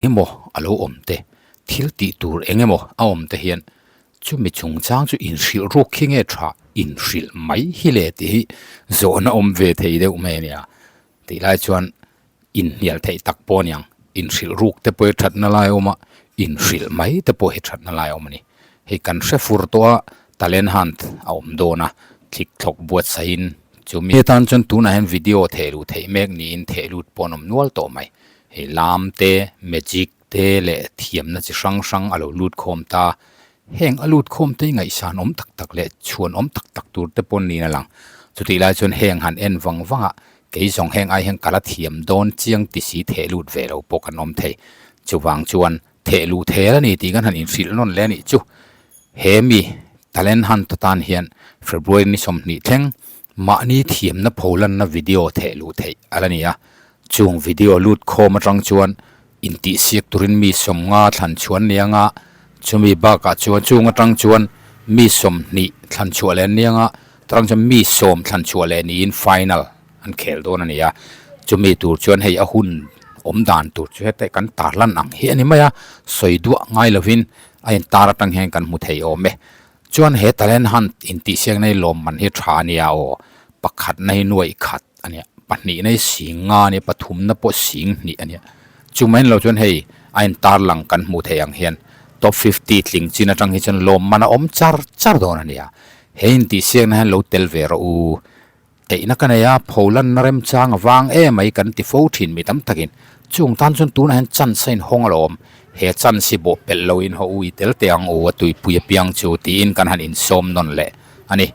Emaw a lo awm te, thil tih tur eng emaw a awm te hian chumi chungchang chu inhrilh ruk khi nge tha inhrilh mai hi le tih hi zawhna awm ve thei deuh mai a nia. Tih lai chuan inhnial theih tak pawh a niang, inhrilh ruk te pawh hi thatna lai a awm a, inhrilh mai te pawh hi thatna lai a awm a ni. Hei kan hre fur tawh a, talent hunt a awm dawn a, thlik thlawk buatsaihin chumi atan chuan tunah hian video theh luh theih mek niin theh lut pawh an awm nual tawh mai. Hei lam te, magic te leh thiamna chi hrang hrang a lo lut khawm ta. Heng a lut khawm te hi ngaihsan awm tak tak leh chhuan awm tak tak tur te pawh niin a lang. Chutih lai chuan heng han en vang vang a, kei zawng heng ai hian ka la thiam dawn chiang ti si theh lut ve lo pawh kan awm thei. Chuvang chuan theh luh thel a ni tih kan han inhrilh nawn leh a nih chu. He mi Talent Hunt atan hian February ni 20 thleng mahni thiamna pholanna video theh luh theih a la ni a. Chung video lut khawm atang chuan intihsiak turin mi 50 thlan chhuan ni anga, chumi bakah chuan chung atang chuan mi 20 thlan chhuah leh ni anga, tarang chuan mi 10 thlan chhuah leh niin final an khel dawn a ni a. Chumi tur chuan hei a hun awm dan tur chu heta kan tarlan ang hi a ni mai a, sawi duah ngai lovin a intar atang hian kan hmu thei awm e. Chuan he Talent Hunt intihsiakna hi lawmman hi tha a nia aw, pakhatna hi nuaih khat a nia, pahnihna hi sing nga a nia, pathumna pawh sing hnih a nia. Chumahin lo chuan hei a intar lang kan hmuh theih ang hian top 50 tling chin atang hi chuan lawmman a awm char char dawn a nia. He intihsiakna hian lo tel ve rawh u. Theihna ka nei a, pholanna remchang a vang em mai kan ti fo thin mi tam takin. Chung tan chuan tunah hian chance a inhawng alawm. He chance hi bawh pelh loin haw u i tel teh ang u a tuipui apiang chu tiin kan han insawm nawn leh a ni.